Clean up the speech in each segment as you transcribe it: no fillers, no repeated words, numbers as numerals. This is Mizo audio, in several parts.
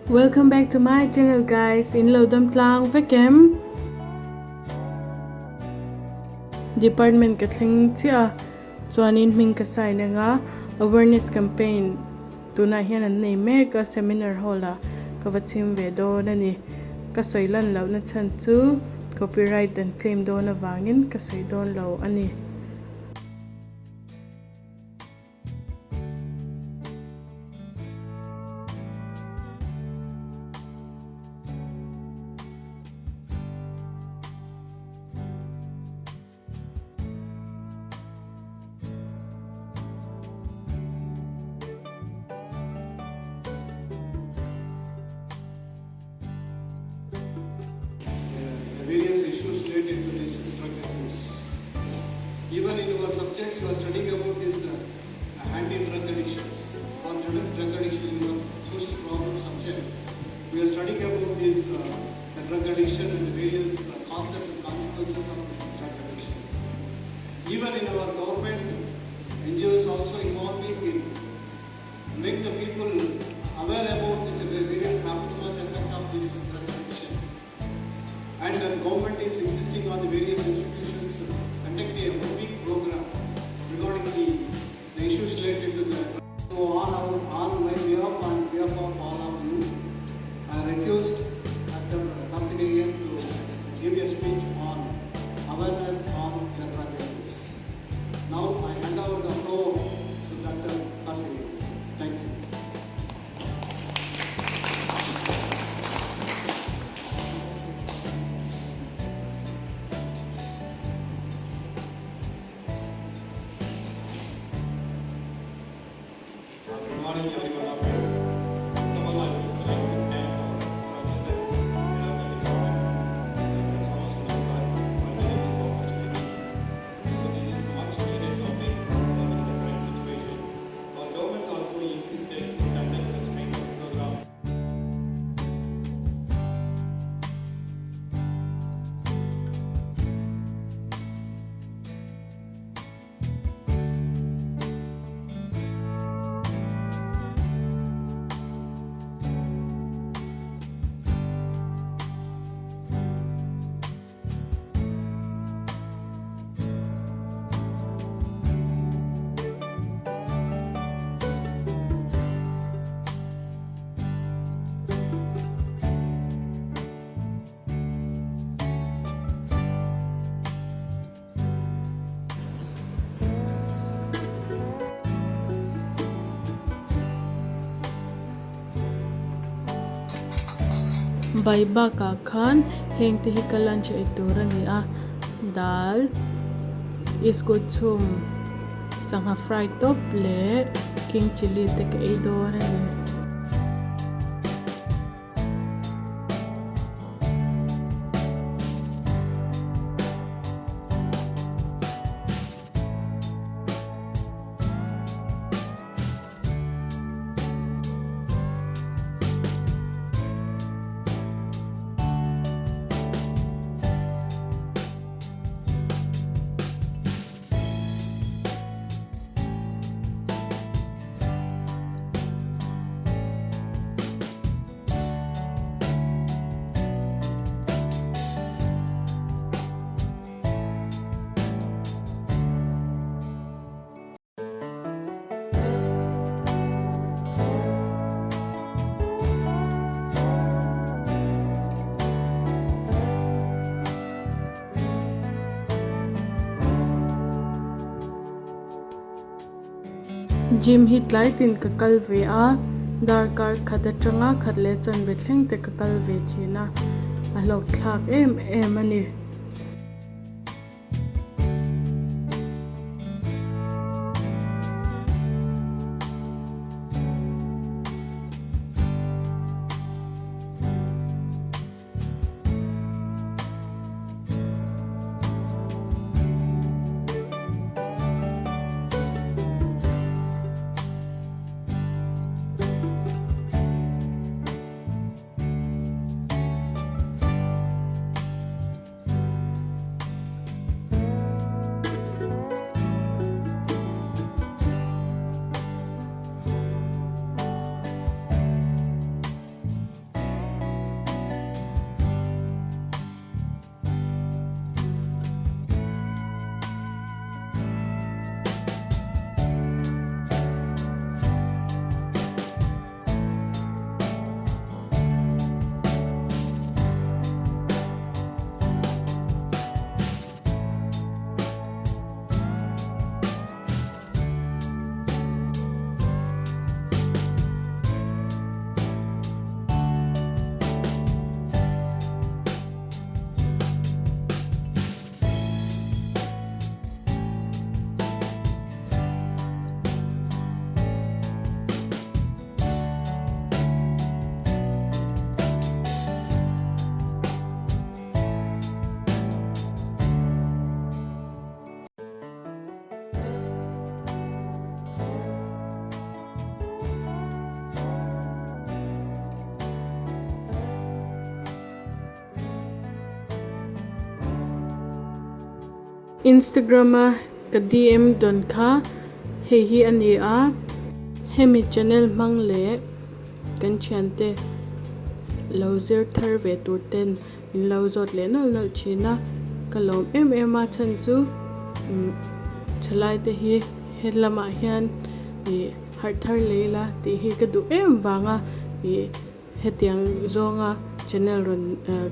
Welcome back to my channel guys in lo dam tlang vek em department ka thleng chiah a chuanin hming ka sign anga awareness campaign tunah hian an nei mek a seminar hall ah ka va chhim ve dawn a ni ka sawi lan loh na chhan chu copyright an claim dawn avangin ka sawi dawn lo a ni. various issues related to this drug abuse. Even in our subjects, you are studying about this uh, anti-drug addictions or drug, drug addiction in your social problem subject. We are studying about this uh, the drug addiction and the various uh, causes and consequences of this drug addictions. Even in our government, NGOs also involving in make the people aware about the various aftermath effect of this drug addiction. And the government is insisting on the various institutions to conduct a one-week program regarding the, the issues related to the. So on our, on my behalf, on behalf of all of you, I request Dr. Karthikeyan to give a speech on awareness on the drug abuse. Now I hand over the floor to Dr. Karthikeyan. Thank you. Good morning, everyone of you. First of all, I would like to thank our professor, head of the department, Dr. Somas sir, for giving this opportunity. So this is much needed topic in the current situation. Our government also insisted to conduct such kind of program. Bai bakah khan heng te hi ka lunch ei tur a ni a dal iskut chhum sangha fry tawp leh king chilli te ka ei dawn a ni. Gym hi tlai tin ka kal ve a, darkar khat atanga khat leh chanve thleng te ka kal ve thin a, a hlawk thlak em em a ni. Instagram a ka DM dawn kha hei hi a ni a, hemi channel hmang leh kan thiante lo zir thar ve tur ten min lo zawt leh nawlh nawlh thin a, ka lawm em em a chhan chu thalai te hi helamah hian ih harh thar leh ila tih hi ka duh em vang a ih hetiang zawnga channel rawn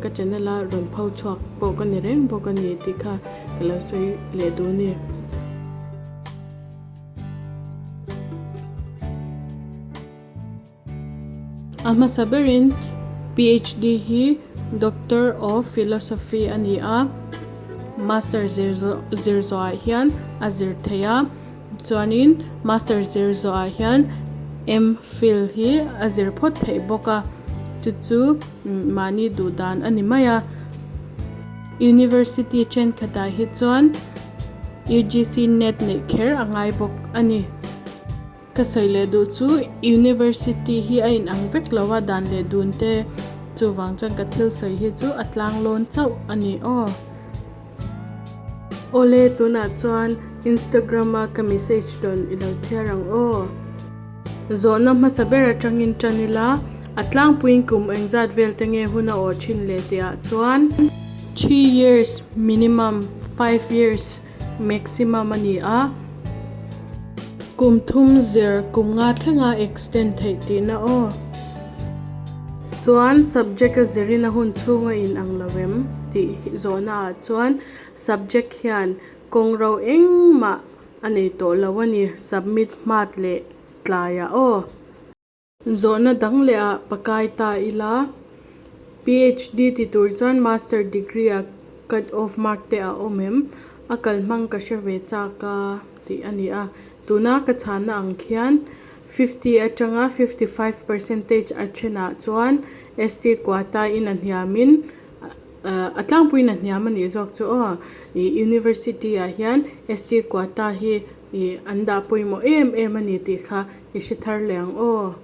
ka channel a rawn pho chhuak pawh ka ni reng bawk a ni tih kha ka lo sawi leh duh a ni. A hmasa berin PhD hi Doctor of Philosophy a ni a, Master zir zir zawhah hian a zir thei a, chuanin Master zir zawhah hian MPhil hi a zir phawt theih bawk a, chu chu mahni duh dan a ni mai a. University thenkhatah hi chuan UGC net neih kher a ngai bawk a ni. Ka sawi leh duh chu University hi a inang vek lo a, dan leh dun te chuvang chuan ka thil sawi hi chu a tlang lawn chauh a ni aw. Awle tunah chuan Instagram a ka message dawn i lo chhiar ang aw. Zawhna hmasa ber atangin tan ila, a tlangpuiin kum engzat vel te nge hun a awh thin leh tihah chuan. 3 years minimum, 5 years maximum a ni a, kum thum zir kum nga thlenga extend theih tihna aw. Chuan subject a zirin a hun chhunga in ang lo em tih zawhna ah chuan subject hian kawng ro engmah a nei tawh lo a ni, submit hmat leh tlaiah aw. Zawhna dang leh ah pakai ta ila, PhD ti tur chuan Master degree ah cut off mark te a awm em? A kal hmang ka hre ve chak a tih a ni a. Tuna ka chhana ang khian 50 atanga 55 percentage a thenah chuan ST quota in a hniamin a tlangpuiin a hniam a nih zawk chu aw. Ih University ah hian ST quota hi Ih, an dah pawimawh em em a ni tih kha i hre thar leh ang aw.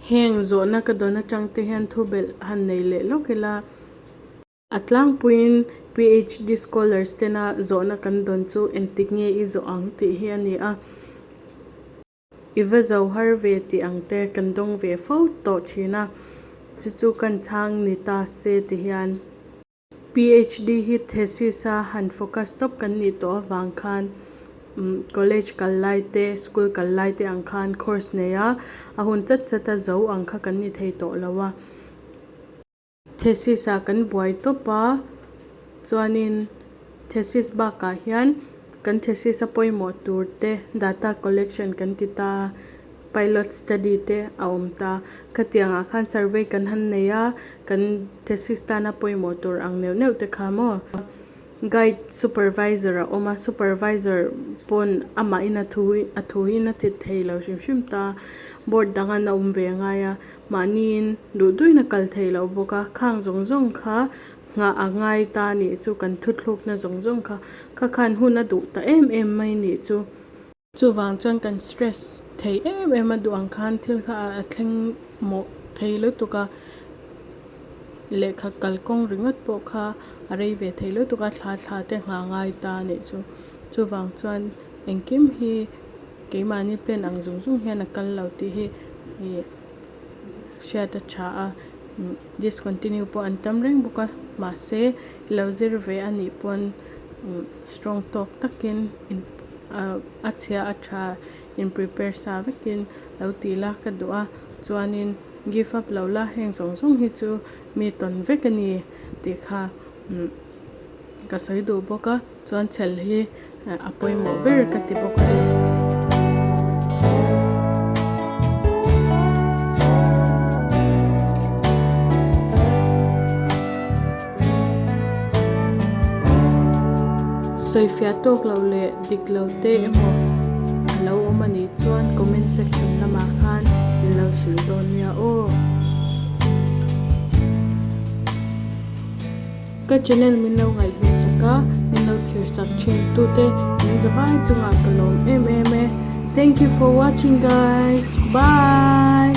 Heng zawhna ka dawn atang te hian thu belh han nei leh lawk ila, a tlangpuiin PhD scholars tena zawhna kan dawn chu engtik nge i zawh ang tih hi a ni a. I va zo har ve tih ang te kan dawng ve fo tawh thin a, chu chu kan chhang ni ta se ti hian. PhD hi thesis a han focus tawp kan nih tawh avang khan college kal lai te school kal lai te ang khan course nei a, a hun chat chat a zo ang kha kan ni thei tawh lo a. Thesis ah kan buai tawp a, chuanin thesis bakah hian kan thesis a pawimawh tur te data collection kan ti ta a. Pilot study te a awm ta. Khatiang ah khan survey kan han nei a, kan thesis tana pawimawh tur ang neuh neuh te kha maw. Guide supervisor a awm a, supervisor pawn amahin a thu a thu in a tit thei lo hrim hrim ta. Board dang an a awm ve ngai a, mahniin duh duhin a kal thei lo bawk a, khang zawng zawng kha nghah a ngai ta nih chu kan thuthlukna zawng zawng kha kha khan hun a duh ta em em mai nih chu. Chuvang chuan kan stress thei em em a duh ang khan thil kha a thleng mawh thei lutuk a, lehkha kalkawng ringawt pawh kha a rei ve thei lutuk a, thla thla te nghah ngai ta a nih chu. Chuvang chuan engkim hi keimahni plan ang zung zung hian a kal lo tih hi ih hriat a tha a, discontinue pawh an tam reng bawk a, mahse i lo zir ve a nih pawn strong tawk takin in. A chhia a tha in prepare sa vekin lo tih la ka duh a chuanin give up lo la heng zawng zawng hi chu mi tawn vek a ni tih kha ka sawi duh bawk a chuan chhel hi a pawimawh ber ka ti bawk a ni. Sawifiah tawk lo leh dik lo te emaw a lo awm a nih chuan comment section lamah khan min lo hrilh dawn nia aw. Ka channel min lo ngaihhlut sak a, min lo thlir sak thin tute min zavai chungah ka lawm em em e. Thank you for watching guys. Bye.